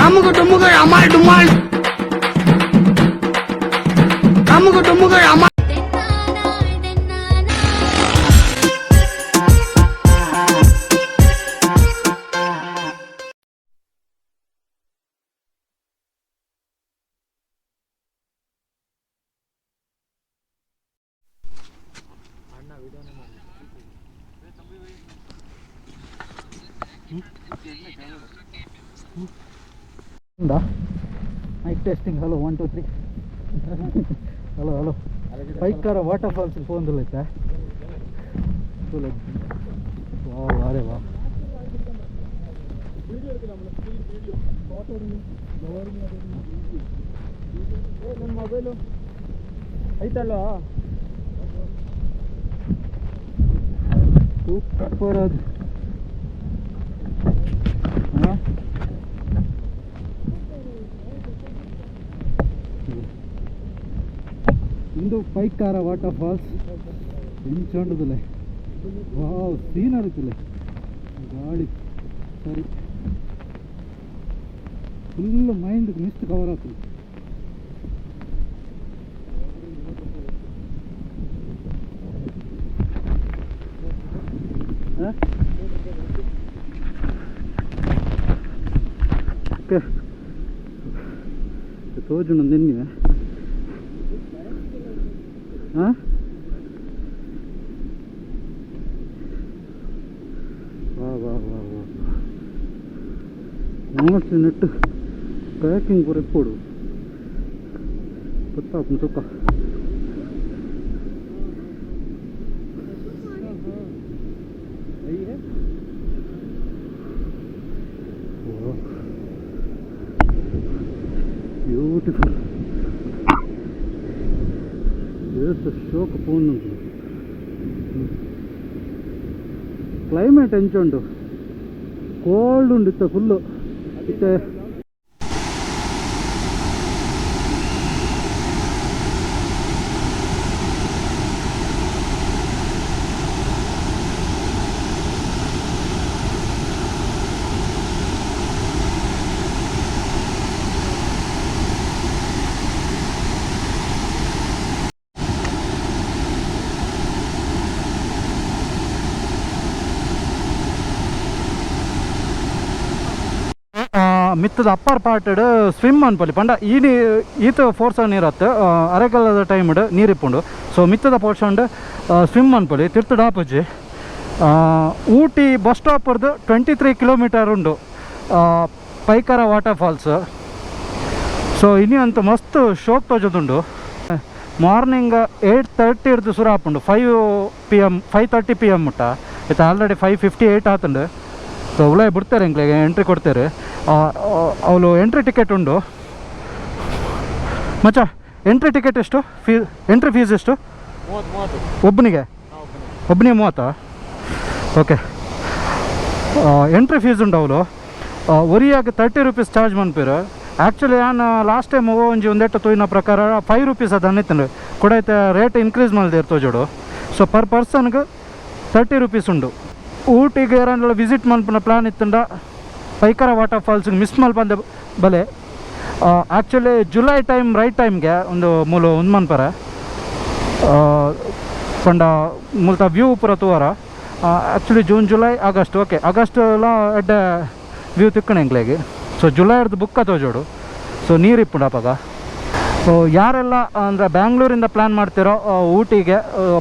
ಅಮುಗು ಡುಮುಗು Amal ಡುಮಾಲ್ ಅಮುಗು ಡುಮುಗು Amal. Mic testing, hello, 1 2 3, hello hello. Pykara water falls ಪೋಂದುಲ್ಲೈತೆ. ವಾ ವಾರೆ ವಾ. ನನ್ನ mobile ಐತಲ್ವಾ? Super ಅದು. ಹಾಂ, ಇಂದು ಪೈಕಾರ ವಾಟರ್ ಫಾಲ್ಸ್ ಎಂಚುಂಡುದಿಲ್ಲ. ವಾವ್, ಸೀನರಿ ತುಲೆ, ಗಾಳಿ ಸರಿ, ಫುಲ್ ಮೈಂಡ್ ಮಿಸ್ಟ್ ಕವರ್ ಆಗ್ತದೆ. ಹಾಂ, ಓಕೆ, ತೋಜುಂಡು ನಿನ್ನೆ. ಹಾಂ, ವಾ ವಾ ವಾ ವಾ. ನೋಡ್ಸಿ ನೆಟ್ಟು ಪ್ಯಾಕಿಂಗ್ ಪೂರ ಇಪ್ಪೊಡು ಗೊತ್ತಾಪುಂಡು ಸುಖ. ಬ್ಯೂಟಿಫುಲ್. ಏತ್ ಶೋಕ ಪೋಂದುಂಡು. ಕ್ಲೈಮೇಟ್ ಎಂಚ ಉಂಡು? ಕೋಲ್ಡ್ ಉಂಡು ಇತ್ತೆ ಫುಲ್ಲು ಇತ್ತೆ. ಮಿತ್ತದ ಅಪ್ಪರ್ ಪಾರ್ಟ್ ಸ್ವಿಮ್ ಅನ್ಪೊಲಿ ಪಂಡ ಈ ಈತ ಫೋರ್ಸ್ ನೀರತ್ತು ಅರೆಗಾಲದ ಟೈಮ್ ನೀರು ಇಪ್ಪುಂಡು. ಸೊ ಮಿತ್ತದ ಪೋರ್ಷನ್ ಸ್ವಿಮ್ ಅನ್ಪೊಲಿ, ತಿರ್ತು ಡಾಪುಜಿ. ಊಟಿ ಬಸ್ ಸ್ಟಾಪರ್ದು 23 ಕಿಲೋಮೀಟರ್ ಉಂಡು ಪೈಕರ ವಾಟರ್ ಫಾಲ್ಸ್. ಸೊ ಇನಿ ಅಂತ ಮಸ್ತ್ ಶೋಕ್ ತೋಜೋದುಂಡು. ಮಾರ್ನಿಂಗ್ 8:30 ಹಿಡ್ದು ಸುರು ಆಪುಂಡು, 5 PM, 5:30 PM ಮುಟ್ಟ. ಇತ್ತೆ ಆಲ್ರೆಡಿ 5:58 ಆತುಂಡು. ಸೊ ಉಲಾಯಿ ಬಿಡ್ತಾರೆ, ಎಂಕ್ಲೆಗ್ ಎಂಟ್ರಿ ಕೊಡ್ತಾರೆ. ಅವಳು ಎಂಟ್ರಿ ಟಿಕೆಟ್ ಉಂಡು ಮಚ್ಚ. ಎಂಟ್ರಿ ಟಿಕೆಟ್ ಎಷ್ಟು? ಎಂಟ್ರಿ ಫೀಸ್ ಎಷ್ಟು? 30, 30. ಒಬ್ಬನಿಗೆ? ಒಬ್ಬನಿಗೆ 30. ಓಕೆ. ಎಂಟ್ರಿ ಫೀಸ್ ಉಂಡು. ಅವಳು ಒರಿಯಾಗ 30 ರುಪೀಸ್ ಚಾರ್ಜ್ ಮನ್ಪೇರು. ಆ್ಯಕ್ಚುಲಿ ನಾನು ಲಾಸ್ಟ್ ಟೈಮ್ ಒಂಜಿ ಒಂದೆಟ್ಟ ತೂಯಿನ ಪ್ರಕಾರ 5 ರುಪೀಸ್ ಅದು ಅನ್ನಿತ್ತಂಡು ಕೂಡ. ರೇಟ್ ಇನ್ಕ್ರೀಸ್ ಮಲ್ದೇರು ತೋಜೋಡು. ಸೊ ಪರ್ ಪರ್ಸನ್ಗೆ 30 ರುಪೀಸ್ ಉಂಡು. ಊಟಿಗೆ ಏರಾಂಡಲ ವಿಸಿಟ್ ಮನ್ಪುನ ಪ್ಲಾನ್ ಇತ್ತಂಡ ಪೈಕರ ವಾಟರ್ ಫಾಲ್ಸ್ಗೆ ಮಿಸ್ ಮಲ್ಪಂದೆ ಬಲೆ. ಆ್ಯಕ್ಚುಲಿ ಜುಲೈ ಟೈಮ್ ರೈಟ್ ಟೈಮ್ಗೆ ಒಂದು ಮೂಲು ಉಂದು ಮನ್ಪರೆ ಪಂಡ ಮುಲ್ತ ವ್ಯೂ ಪೂರ ತೂವರ. Actually June, July, August, okay, August ಎಲ್ಲ ಎಡ್ಡೆ ವ್ಯೂ ತಿಕ್ಕಣ ಎಂಕ್ಲೆಗ್. ಸೊ ಜುಲೈ ಹಿಡ್ದು ಬುಕ್ಕ ತೋಜೋಡು. ಸೊ ನೀರು ಇಪ್ಪುಂಡು ಅಪಗ. ಸೊ ಯಾರೆಲ್ಲ ಅಂದರೆ ಬ್ಯಾಂಗ್ಳೂರಿಂದ ಪ್ಲ್ಯಾನ್ ಮಾಡ್ತಿರೋ ಊಟಿಗೆ,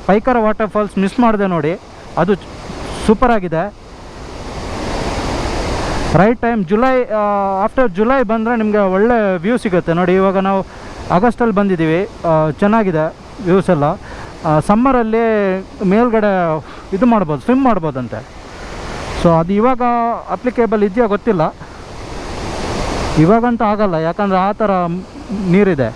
ಪೈಕರ ವಾಟರ್ ಫಾಲ್ಸ್ ಮಿಸ್ ಮಾಡಿದೆ ನೋಡಿ, ಅದು ಸೂಪರ್ ಆಗಿದೆ. Right time July, after July ಬಂದರೆ ನಿಮಗೆ ಒಳ್ಳೆ ವ್ಯೂ ಸಿಗುತ್ತೆ. ನೋಡಿ, ಇವಾಗ ನಾವು ಆಗಸ್ಟಲ್ಲಿ ಬಂದಿದ್ದೀವಿ. ಚೆನ್ನಾಗಿದೆ ವ್ಯೂಸ್ ಎಲ್ಲ. ಸಮ್ಮರಲ್ಲಿ ಮೇಲ್ಗಡೆ ಇದು ಮಾಡ್ಬೋದು, ಸ್ವಿಮ್ ಮಾಡ್ಬೋದಂತೆ. ಸೊ ಅದು ಇವಾಗ ಅಪ್ಲಿಕೇಬಲ್ ಇದೆಯಾ ಗೊತ್ತಿಲ್ಲ. ಇವಾಗಂತೂ ಆಗಲ್ಲ, ಯಾಕಂದರೆ ಆ ಥರ ನೀರಿದೆ.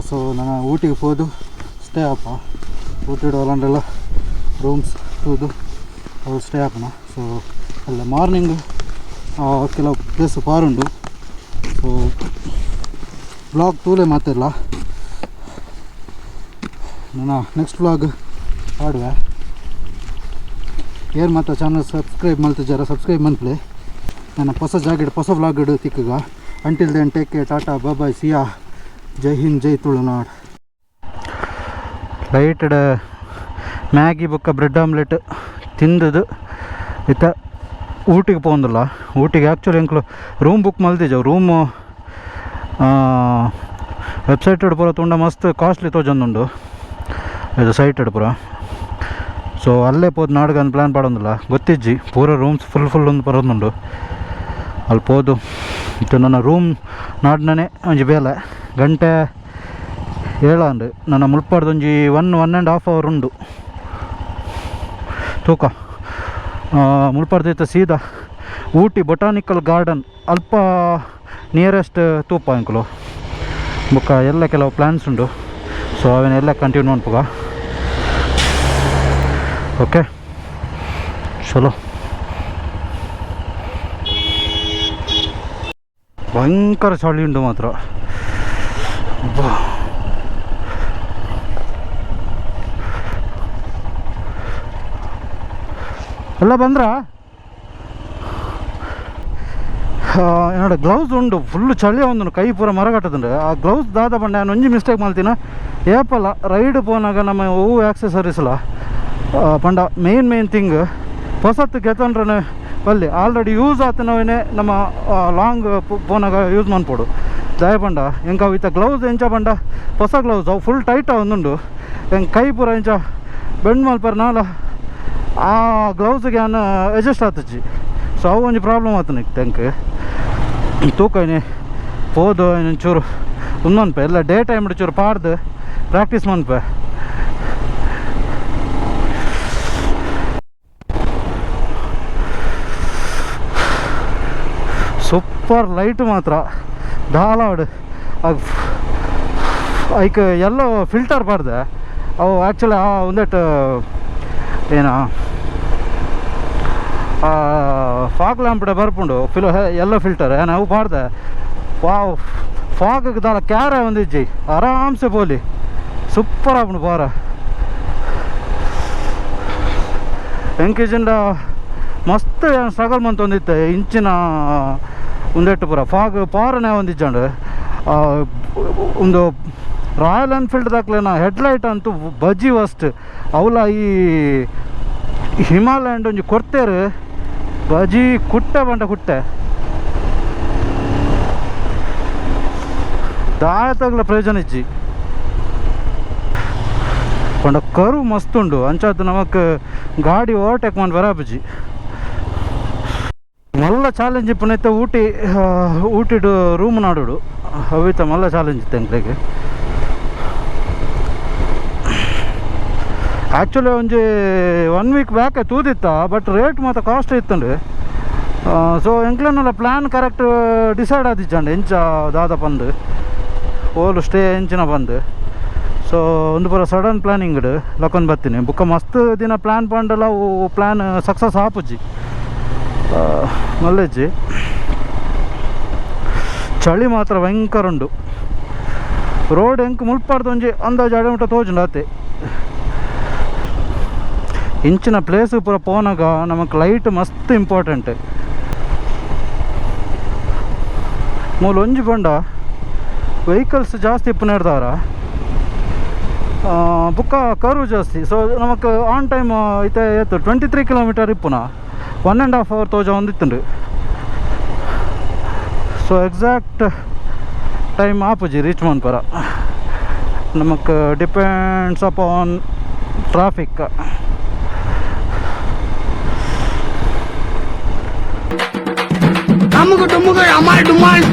ಸೊ ನಾನು ಊಟಿಗೆ ಪೋದು ಸ್ಟೇ ಆಪ. ಊಟಿಡ್ ಒಲಂಡೆಲ್ಲ ರೂಮ್ಸ್ ತೂದು ಅವ್ರು ಸ್ಟೇ ಆಪನ. ಸೊ ಅಲ್ಲ ಮಾರ್ನಿಂಗ್ ಕೆಲವು ಪ್ಲೇಸ್ ಪಾರುಂಡು. ಸೊ ವ್ಲಾಗ್ ತೂಲೆ ಮಾತಿಲ್ಲ. ನನ್ನ ನೆಕ್ಸ್ಟ್ ವ್ಲಾಗ್ ಆಡುವೆ. ಏರ್ ಮಾತ್ರ ಚಾನಲ್ ಸಬ್ಸ್ಕ್ರೈಬ್ ಮಲ್ತಿಜಾರ, ಸಬ್ಸ್ಕ್ರೈಬ್ ಮನ್ಪ್ಲೆ. ನನ್ನ ಹೊಸ ಜಾಗಿಡ್ ಹೊಸ ವ್ಲಾಗ್ ಇಡು ತಿಕ್ಕಗ. Until then, take care, tata, bye, see ya. Jai Hind, Jai Tulunad. ಲೈಟಡ್ Maggi ಬೊಕ್ಕ ಬ್ರೆಡ್ ಆಮ್ಲೆಟ್ ತಿಂದದು ಇತ್ತ ಊಟಿಗೆ ಪೋಂದಿಲ್ಲ. ಊಟಿಗೆ ಆ್ಯಕ್ಚುಲಿ ಎಂಕ್ಲು ರೂಮ್ ಬುಕ್ ಮಲ್ದಿಜವು. ರೂಮ್ ವೆಬ್ಸೈಟ್ ಪೂರ ತುಂಡ ಮಸ್ತ್ ಕಾಸ್ಟ್ಲಿ ತೋಜೊಂದುಂಡು ಇದು ಸೈಟ್ ಪೂರ. ಸೊ ಅಲ್ಲೇ ಪೋದು ನಾಡ್ಗಂದು ಪ್ಲ್ಯಾನ್ ಪಾಡೊಂದಿಲ್ಲ. ಗೊತ್ತಿಜ್ಜಿ, ಪೂರ ರೂಮ್ಸ್ ಫುಲ್ ಫುಲ್ ಒಂದು ಬರೋದುಂಡು. ಅಲ್ಲಿ ಪೋದು ಇತ್ತು ನನ್ನ ರೂಮ್ ನಾಡ್ನನೆ ಒಂಜಿ ಬೇಲೆ. ಗಂಟೆ ಏಳಾಂಡು. ನನ್ನ ಮುಲ್ಪಾಡ್ದು ಒಂಜಿ 1, 1.5 ಅವರ್ ಉಂಡು ತೂಕ. ಮುಲ್ಪಾಡ್ದು ಸೀದಾ ಊಟಿ ಬೊಟಾನಿಕಲ್ ಗಾರ್ಡನ್ ಅಲ್ಪ ನಿಯರೆಸ್ಟ್ ತೂಪ ಎಂಕುಲು. ಬೊಕ್ಕ ಎಲ್ಲ ಕೆಲವು ಪ್ಲ್ಯಾನ್ಸ್ ಉಂಡು. ಸೊ ಅವೆಲ್ಲ ಕಂಟಿನ್ಯೂ ಮನ್ಪುಗ. ಓಕೆ, ಚಲೋ. ಭಯಂಕರ ಚಳಿ ಉಂಟು ಮಾತ್ರ. ಅಬ್ಬಾ. ಎಲ್ಲ ಬಂದ್ರ ಏನೋಡ ಗ್ಲೌಸ್ ಉಂಡು. ಫುಲ್ ಚಳಿ ಒಂದು, ಕೈ ಪೂರ ಮರಗಟ್ಟದುಂಡು. ಆ ಗ್ಲೌಸ್ ದಾದ ಪಂಡ ನಾನು ಒಂಜಿ ಮಿಸ್ಟೇಕ್ ಮಾಡ್ತೀನ, ಏಪಲ್ಲ ರೈಡ್ ಪೋನಾಗ ನಮ್ಮ ಹೂವು ಆಕ್ಸೆಸರೀಸ್ಲ ಪಂಡ ಮೇನ್ ಮೇನ್ ಥಿಂಗ್ ಹೊಸತ್ತು ಗೆತೊಂಡ್ರೆ ಬಲ್ಲಿ. ಆಲ್ರೆಡಿ ಯೂಸ್ ಆತನವೇ ನಮ್ಮ ಲಾಂಗ್ ಪೋನಾಗ ಯೂಸ್ ಮನ್ಪೊಡು. ದಾಯ ಪಂಡ ಎಂಕ ಅವು ಇತ್ತ ಗ್ಲೌಸ್ ಎಂಚ ಪಂಡ ಹೊಸ ಗ್ಲೌಸ್ ಅವು ಫುಲ್ ಟೈಟ್ ಒಂದುಂಡು. ಎಂಕ್ ಕೈ ಪೂರ ಎಂಚ ಬೆಂಡ್ ಮಲ್ಪರ ನಾಲ ಆ ಗ್ಲೌಸ್ಗೆ ಅನ್ನ ಅಡ್ಜಸ್ಟ್ ಆತುಜಿ. ಸೊ ಅವು ಒಂಜಿ ಪ್ರಾಬ್ಲಮ್ ಆತನ ಎಂಕ್. ತೂಕ ಇನಿ ಪೋದು ಚೂರು ಉಂದು ಮನ್ಪೆ ಎಲ್ಲ ಡೇ ಟೈಮ್ ಚೂರು ಪಾಡ್ದು ಪ್ರಾಕ್ಟೀಸ್ ಮನ್ಪೆ. ಸೂಪರ್ ಲೈಟ್ ಮಾತ್ರ ದಾಲಾಡ್. ಐಕ್ ಎಲ್ಲೋ ಫಿಲ್ಟರ್ ಪಾಡ್ದೆ. ಅವು ಆ್ಯಕ್ಚುಲಿ ಆ ಒಂದೆಟ್ ಏನ ಫಾಗ್ ಲ್ಯಾಂಪ್ ಬರ್ಪುಂಡು ಫಿಲೋ ಎಲ್ಲೋ ಫಿಲ್ಟರ್ ಏನು ಅವು ಪಾಡ್ದೆ. ವಾವ್, ಫಾಗ್ ದಾಲ ಕ್ಯಾರ ಒಂದಿಜ್ಜಿ, ಆರಾಮ್ಸೆ ಪೋಲಿ. ಸೂಪರ್ ಆಪುಂಡು ಪಾರ. ಎಂಕೇಜಿಂದ ಮಸ್ತ್ ಸ್ಟ್ರಗಲ್ ಮಂತೊಂದಿತ್ತೆ ಇಂಚಿನ ಉಂದೆಟ್ಟು ಪೂರ ಫಾಗ್ ಪಾರನೆ ಒಂದಿಜ್ಜಂಡು. ಒಂದು ರಾಯಲ್ ಎನ್ಫೀಲ್ಡ್ ದಾಕ್ಲೆನ ಹೆಡ್ಲೈಟ್ ಅಂತೂ ಬಜ್ಜಿ ವಸ್ಟ್. ಅವಲ ಈ ಹಿಮಾಲಯನ್ ಒಂಜಿ ಕೊಡ್ತೇರು ಬಜಿ ಕುಟ್ಟೆ ಬಂಡ ಕುಟ್ಟೆ ದಾಯತಗ್ಲ ಪ್ರಯೋಜನ ಇಜ್ಜಿ. ಪಂಡ ಕರು ಮಸ್ತ್ ಉಂಡು. ಅಂಚಾದ್ ನಮಕ್ ಗಾಡಿ ಓವರ್ಟೇಕ್ ಮಾಡಿ ಬರಾಬುಜಿ. ಮಲ್ಲ ಚಾಲೆಂಜ್ ಇಪ್ಪುನೈತೆ ಊಟಿ ಊಟಿಡು ರೂಮ್ ನಾಡುಡು ಅವಿತ ಮಲ್ಲ ಚಾಲೆಂಜ್ ಇತ್ತು ಎಂಕ್ಲೆಗ್. ಆ್ಯಕ್ಚುಲಿ ಒಂಜಿ 1 ವೀಕ್ ಬ್ಯಾಕ್ ತೂದಿತ್ತ, ಬಟ್ ರೇಟ್ ಮಾತ ಕಾಸ್ಟ್ ಇತ್ತುಂಡು. ಸೊ ಎಂಕ್ಲೆನೆಲ್ಲ ಪ್ಲ್ಯಾನ್ ಕರೆಕ್ಟ್ ಡಿಸೈಡ್ ಆದಿಜ್ಜಂಡು ಎಂಚ ದಾದ ಪಂದು ಓಲು ಸ್ಟೇ ಎಂಚಿನ ಬಂದು. ಸೊ ಒಂದು ಪೂರ ಸಡನ್ ಪ್ಲ್ಯಾನಿಂಗ್ ಲಕ್ಕೊಂದು ಬರ್ತೀನಿ. ಬುಕ್ಕ ಮಸ್ತ್ ದಿನ ಪ್ಲ್ಯಾನ್ ಪಂಡಲ ಅವು ಪ್ಲ್ಯಾನ್ ಸಕ್ಸಸ್ ಆಪುಜಿ ಮಲ್ಲೆಜ್ಜಿ. ಚಳಿ ಮಾತ್ರ ಭಯಂಕರ ಉಂಡು. ರೋಡ್ ಎಂಕ್ ಮುಲ್ಪಾಡ್ದು ಒಂಜಿ ಅಂದಾಜು ಅಡೆ ಮುಟ್ಟ ತೋಜುಂಡು ಆತೆ. ಇಂಚಿನ ಪ್ಲೇಸ್ ಪೂರ ಪೋನಾಗ ನಮಕ್ ಲೈಟ್ ಮಸ್ತ್ ಇಂಪಾರ್ಟೆಂಟ್. ಮೂಲು ಒಂಜಿ ಪಂಡ ವೆಹಿಕಲ್ಸ್ ಜಾಸ್ತಿ ಇಪ್ಪುನೇರ್ದಾರ, ಬುಕ್ಕ ಕರು ಜಾಸ್ತಿ. ಸೊ ನಮಕ್ ಆನ್ ಟೈಮ್ ಇತ್ತೆ ಏತು 23 ಕಿಲೋಮೀಟರ್ ಇಪ್ಪುನ 1.5 ಅವರ್ ತೋಜ ಒಂದಿತ್ತುಂಡು. ಸೊ ಎಕ್ಸಾಕ್ಟ್ ಟೈಮ್ ಆಪುಜಿ ರೀಚ್ ಮನ್ಪರ ನಮಕ್, ಡಿಪೆಂಡ್ಸ್ ಅಪಾನ್ ಟ್ರಾಫಿಕ್. ಅಮುಕು ಡುಮುಕು ಅಮಾಲ್ ಡುಮಾಲ್.